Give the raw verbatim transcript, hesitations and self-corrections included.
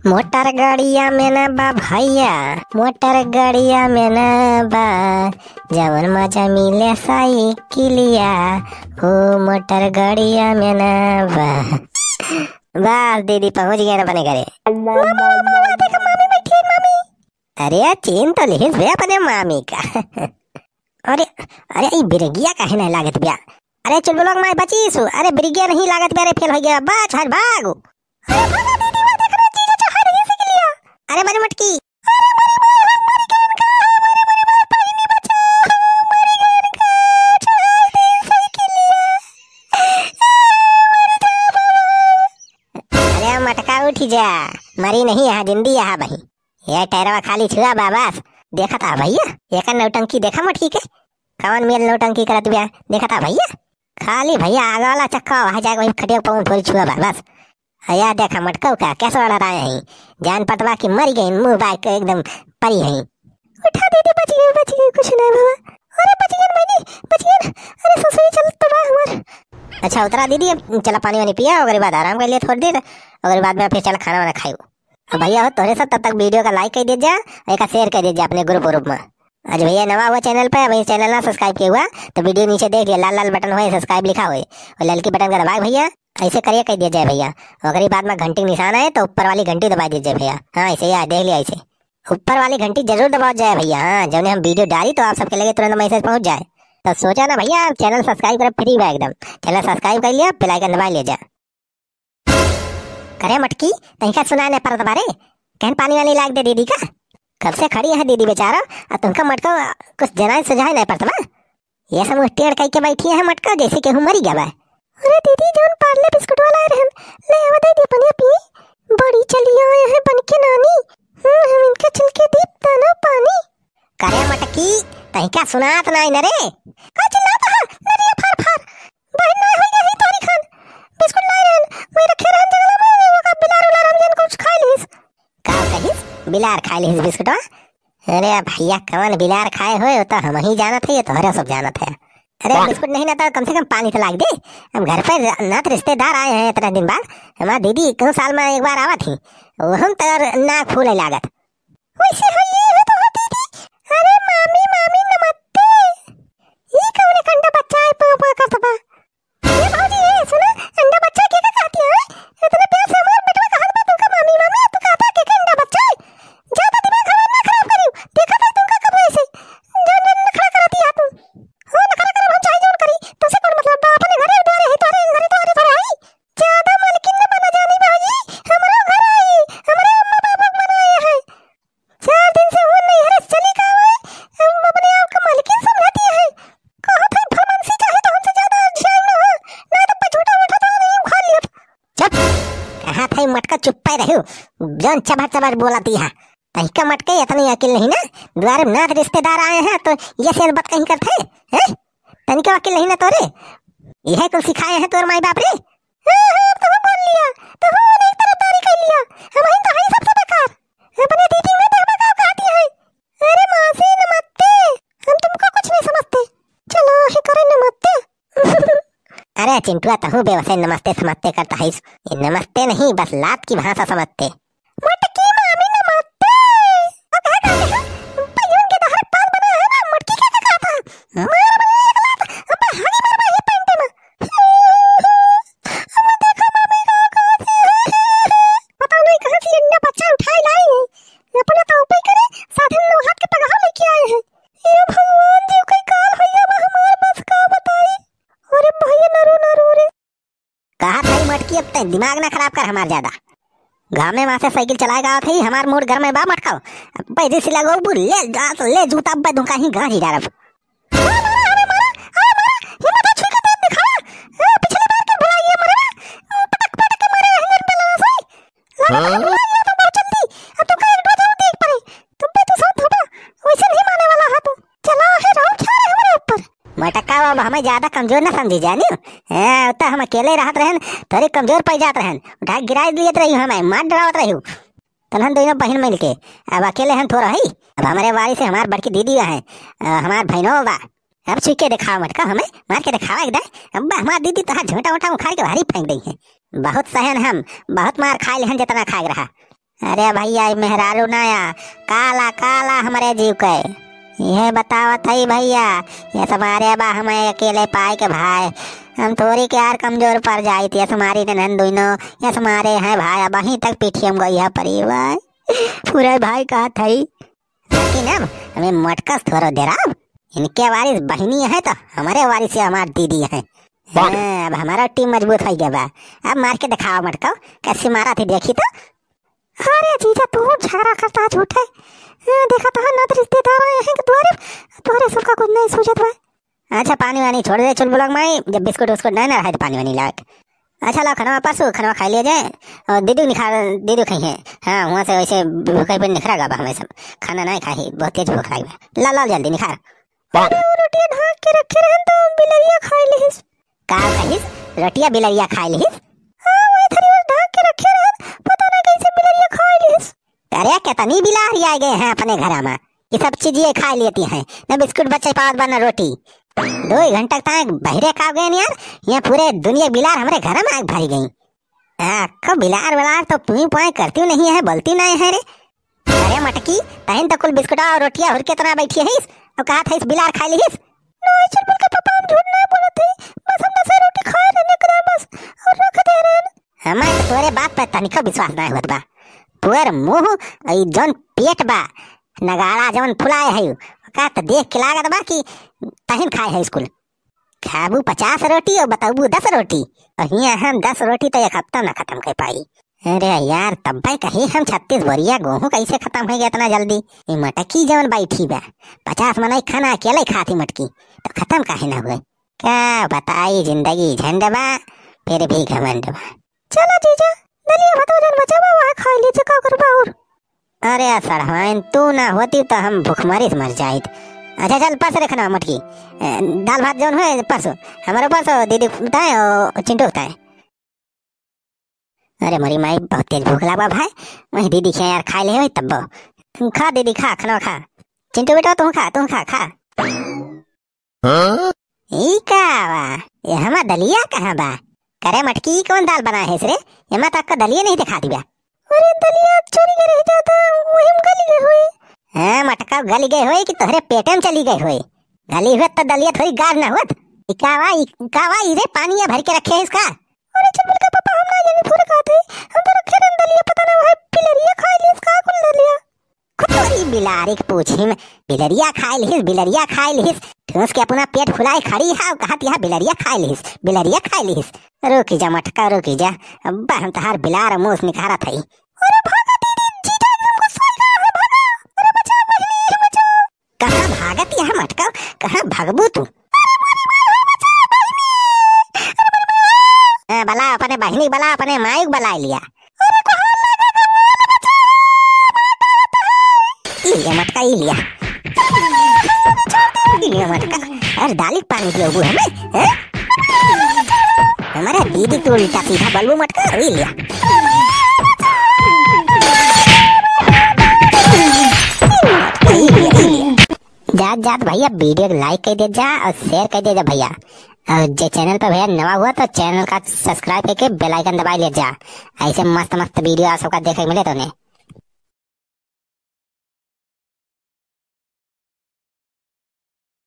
मोटर गाड़िया में ना बा भैया, मोटर गाड़िया में ना बा, जवन मजा मिले साइकिलिया, ओ मोटर गाड़िया में ना बा। बस दीदी पहुँच गए ना अपने घरे। मामा, मामा, देखो मामी बैठी है, मामी। अरे चीन तो लिहिस बे अपने मामी का। अरे, अरे, ई बिरगिया काहे नहीं लागत बिया? अरे, चुलबुलवा के माई बची सु। अरे, बिरगिया नहीं लागत बिया रे, फेल हो गया। बच, हट, भागो। अरे, भागा दीदी, वो देख रे, जीजा चढ़ा रही है साइकिलिया। अरे, बच मटकी। अरे, मरी माई, हम मरी गए इनका, हमारे मरी माई, पानी नहीं बचा, हम मरी गए इनका, चढ़ा दे साइकिलिया। अरे, मटका उठ जा, मरी नहीं, यहाँ जिंदी यहाँ बही। ये टैरवा खाली छुआ बा बस। देखत हा भैया, एकर नौटंकी देखा मटकी के, कवन मेल नौटंकी करत बिया। देखत हा भैया, खाली भैया आगे वाला चक्का वहाँ जाके वही खटिया पाँव फोरी छुआ बा बस। आ या देखा मटकऊ का कैसे लड़ा रहा है, जान पतवा की मरी गई, मुँह बाय के एकदम परी है। उठा दीदी, बच गई, बच गई, कुछ नहीं बाबा। अरे बच गई मैंने, बच गई। अरे ससुरी चल तबाह हमार। अच्छा उतरा दीदी, अब चला पानी वानी पिया, ओकरे बाद आराम कर लिया थोड़ी देर, ओकरे बाद में फिर चला खाना वाना खाई। तो भैया हो, तोहरे सब तब तक video का like कर दीजिए, एक share कर दीजिए अपने group group में। आज भैया नवा हुआ channel पे, अभी channel ना subscribe किया हुआ, तो video नीचे देख लिया, लाल लाल button होए, subscribe लिखा होए, और ललकी button का दबाए भैया, ऐसे करिए कह दिया जाए भैया। ओकरी बाद में घंटी का निशान आए तो ऊपर वाली घंटी दबा दीजिए भैया। हाँ ऐसे ही देख लिया, ऐसे ऊपर वाली घंटी जरूर दबाओ जाए भैया। हाँ जौने हम video डाली तो आप सबके लगे तुरंत message पहुँच जाए। तो सोचा ना भैया, channel subscribe कर free बा एकदम, channel subscribe कर लिया, bell icon दबा लिया जा। करे मटकी, तनिका सुनाए नहीं परत बारे, कहन पानी वानी लाग दे दीदी का। कब से खड़ी है दीदी बेचारा, आ तुमका मटको कुछ जनाए सुझाए नहीं परत बा। ये सब मुँह टेढ़ कई के बैठी है मटका, जैसे केहू मरी गया बा। अरे दीदी, जौन पार्ले बिस्कुट वाला आए रहन, ले आवा दे दे पनिया पी। बड़ी चली आए हैं बन के नानी, हम्म, हम इनका चल के दीप दाना पानी। करे मटकी, तनिका सुनात नहीं न रे। का चिल्लात है, नरिया फार फार। बहिन ना होई गई तोहरी खान। बिस्कुट लाए रहन, वही रखे रहन जंगला में, वो का बिलार उलार हम जन कुछ खा लीस। का कहिस? बिलार खा लीस बिस्कुटवा? अरे भैया, कवन बिलार खाए होए, वो तो हम ही जानत है, ये तोहरे सब जानत है। अरे हाँ। बिस्कुट नहीं ना तो कम से कम पानी तो लाग दे। हम घर पे नात रिश्तेदार आए हैं इतना दिन बाद, हमार दीदी कौन साल में एक बार आवत ही, वो हम तर नाक फूले लागत। वैसे हो ये हो तो हो दीदी। अरे मामी, मामी नमस्ते। ई कौन कंडा बच्चा है, पापा करत बा? ए भौजी, ए सुना, अंडा बच्चा के का कहती है? इतना प्यार से हमार बेटवा कहत बा तुमका मामी, मामी, तू कहता के, के अंडा बच्चा है? ज्यादा दिमाग हमार ना खराब करियो। देखा था तुमका कब ऐसे। जान जान नखरा करती है तू। हो नखरा करब हम चाहे जौन करी। तुमसे कौन मतलब बा? अपने घरे द्वारे है, तोरे घरे द्वारे थोड़ा है। ज्यादा मालकिन न बना जानी भौजी। हमारा घर आई, हमारे अम्मा बाबू बनाए हैं। चार दिन से वो नैहरे से चली का आवे, हम अपने आप को मालकिन समझती है। कहत है फरमाइशी चाहे तो हमसे ज्यादा झियाई ना हो, ना तो पछूटा उठा तो नहीं उखाड़ लिया। चुप, कहा था मटका चुप्पे रहो, जौन चबर चबर बोलती है। तहिका मटके इतनी अकिल नहीं ना, द्वारे नात रिश्तेदार आए हैं तो ये से बात कहीं करते हैं, हैं? तनिका अकिल नहीं ना तोरे, यह कुल सिखाए हैं तोर माई बाप रे। हाँ, हाँ, अब तो हम बोल लिया, तो हम एक तरफदारी कर लिया, हम ही तो है सबसे बेकार। अपने दीदी में देखबा का कहती है। अरे मासी नमस्ते, हम तुमको कुछ नहीं समझते। चलो ही करे नमस्ते। अरे चिंटुआ, तहू बेवसे नमस्ते समस्ते करता है। ये नमस्ते नहीं, बस लात की भाषा समझते। मटकी मामी नमस्ते। अब है कहते हैं, पय्यन के दहर पाल बना है ना, मटकी के का कहता है? मार बना एक लात, अब हानी मार बना ये पैंटे में। अब देखो मम्मी का कहती है। पता नहीं कहाँ से अंडा बच्चा उठाए लाई है। अपना तो ऊपर करे, साधन लोहार के पगहा लेके आए हैं। ये भगवान जी, कोई काल भैया बा हमार, बस का बताई। अरे भैया, ना रो, ना रो रे। कहा था मटकी, अब तै दिमाग ना खराब कर हमार ज्यादा। गाँव में वहाँ से साइकिल चलाए गावत है, हमार मूड घर में बा मटकाओ। पैदल से लगो बु, ले जा, ले जूता, अब दुकान ही गाड़ी डालब। अरे मारा, अरे मारा, अरे मारा, हिम्मत है, छू के दे दिखा। ए, पिछली बार के भुलाई है मरवा। पटक, पटक के मारे हैं, बेलना से। लगा हाँ? ये तो बहुत जल्दी। अब तुमका एक दो जरूर देख पड़े। तुम पे तो सब धोबा। वैसे नहीं माने वाला है तू। चला है राउर छा रहे हमारे ऊपर। मटका, अब हमें ज्यादा कमजोर ना समझी जानी। हाँ, तो हम अकेले रहत रहन, थोड़ी कमजोर पड़ जात रहन। उठा के गिरा दियत रही हमें, मार डरावत रही। तलहन दोनों बहिन मिल के, अब अकेले हम थोड़ा ही। अब हमारे वारी से हमार बड़की दीदी है, अ, हमार बहनों बा। अब छू के दिखावा मटका हमें, मार के दिखावा एकदम। अब हमार दीदी तो हाथ झोंटा वोटा उखाड़ के भारी फेंक दई है। बहुत सहन हम, बहुत मार खाए लेहन जितना खाए रहा। अरे भइया, ई मेहरारू ना या, काला, काला हमरे जीव के। इहे बतावत हई भइया, यस मारे बा हमें अकेले पाए के भाई। हम थोड़ी के यार कमजोर पड़ जाइत, यस मारी ननन दुइनो, यस मारे हैं भाई, अबहीं तक पीठियम गई है परी भाई। पूरा भाई कहत हई। लेकिन अब हमें मटकस थोड़ो देराब, इनके वारिस बहिनी है तो हमरे वारिस से हमार दीदी है। हाँ, अब हमारा टीम मजबूत होइ गया बा। अब मार के देखावा मटकाओ, कैसे मारा थी देखी तो। अरे जीजा, तू झगड़ा करता झूठे। ए, देखा तो है, नत रिश्तेदार आए हैं कि द्वारे, द्वारे सबका कुछ नहीं सूझत बा। अच्छा, पानी वानी छोड़ दे चुलबुलक माई, जब बिस्कुट उस्कुट नहीं ना रहे तो पानी वानी लाग। अच्छा, लाओ खाना परसों, खाना खा लिया जाए। और दीदी निखार, दीदी खाई है। हाँ, वहाँ से वैसे भूखे पे निखरा गा बा हमें सब। खाना नहीं खाई, बहुत तेज भूख लगी बा। ला, ला जल्दी निखार। अरे, वो रोटिया ढाक के रखे रहन तो बिलरिया खाई लिहिस। का कहिस? रोटिया बिलरिया खाई लिहिस? हाँ, वही थरी वो ढाक के रखे रहन, पता ना कैसे बिलरिया खाई लिहिस। अरे, कितनी बिलार आ गए हैं अपने घर में, ये सब चीजें खा लेती हैं, न बिस्कुट बचे पावत बा, न रोटी। दो घंटा तक बहरे का गए यार, यहाँ पूरे दुनिया बिलार हमारे घर में आग भरी गई। हाँ, को बिलार बिलार तो पुई पुआई करती नहीं है, बोलती नहीं है रे। अरे मटकी, तहिन तो कुल बिस्कुटा और रोटिया हुर के तना बैठी हईस, और कहा था इस बिलार खा लिहिस? नहीं, चुलबुल के पापा, हम झूठ नहीं बोलत हई, बस हम दस रोटी खाए रहने करा बस, और रख दे रहन। हमें तो तोरे बात पे तनिको विश्वास नहीं होत बा। तोर मुंह, ई जौन पेट बा, नगाड़ा जौन फुलाए है, ओका तो देख के लागत बा कि तहिन खाए है स्कूल। खाबू पचास रोटी और बताबू दस रोटी, और हियां हम दस रोटी तो एक हफ्ता ना खत्म कर पाई। अरे यार, तब्बे कही हम छत्तीस बोरिया गेहूं कैसे खत्म हो गया इतना जल्दी? ये मटकी जौन बैठी बा, पचास मनई खाना अकेले खाती मटकी, तो खत्म काहे ना हुए? क्या बताई, जिंदगी झंड बा, फिर भी घमंड बा। चलो जीजा, दलिया भात जौन बचा बा, वह खा लीजिए, का करबा और? अरे सड़वाइन, तू ना होती तो हम भूखमरी से मर जाइत। अच्छा चल, परस रे खाना मटकी। ए, दाल भात जौन है परस, हमारे परस, दीदी बताए, ओ चिंटू बताए। अरे मोरी माई, बहुत तेज भूख लगा भाई। वही दीदी के यार खाए ले वही तब्बो। खा दीदी, खा, खाना खा। चिंटू बेटा, तू खा, तू खा, खा। हाँ? ई का बा? ये हमार दलिया कहाँ बा? करे मटकी, ई कौन दाल बनाए है रे? एमा तक का दलिया नहीं दिखा दिबा। अरे दलिया चोरी करे जाता, वही में गली गए होई। हाँ मटका, गली गए होई कि तोहरे पेटे में चली गए होई? गली हुए तो दलिया थोड़ी गाढ़ ना होत। ई का बा, ई का बा, ई रे पानी भर के रखे है इसका? अरे चुलबुल के पापा, हम ना जानी थोड़े कहते, हम तो रखे रहन दलिया, पता ना वही बिलरिया खा लिहिस का कुल दलिया। खुद तोरी बिलारी के पूछी में, बिलरिया खाए लिहिस, बिलरिया खाए लिहिस। ठूस के अपना पेट फुलाए खड़ी है, कहत यहाँ बिलरिया खाए लिहिस, बिलरिया खाए लिहिस। रुकी जा मटका, रुकी जा, अब्बा हम तहार बिलार मुंह से निकारा थई। अरे भागा दीदी, जीजा एकदम गुस्सा आ गया है, भागा। अरे बचाओ बहिनी, बचाओ। कहाँ भागत यहाँ मटका, कहाँ भागबू तू? हाँ, बला अपने बहिनी, बला अपने माई के बला लिया। ई लिया मटका, ई लिया। ई लिया मटका। अरे दाली के पानी पियोबू हमें, हैं? हमारा दीदी के उल्टा सीधा बलबू मटका, ई लिया। ई लिया, ई लिया। जात जात भइया वीडियो के like कर दे जा और share कर दे जा भइया। और जे channel पे भइया नवा हुआ तो channel का subscribe करके bell icon दबा ले जा। ऐसे मस्त मस्त वीडियो आप सबका देखे के मिले तो ने।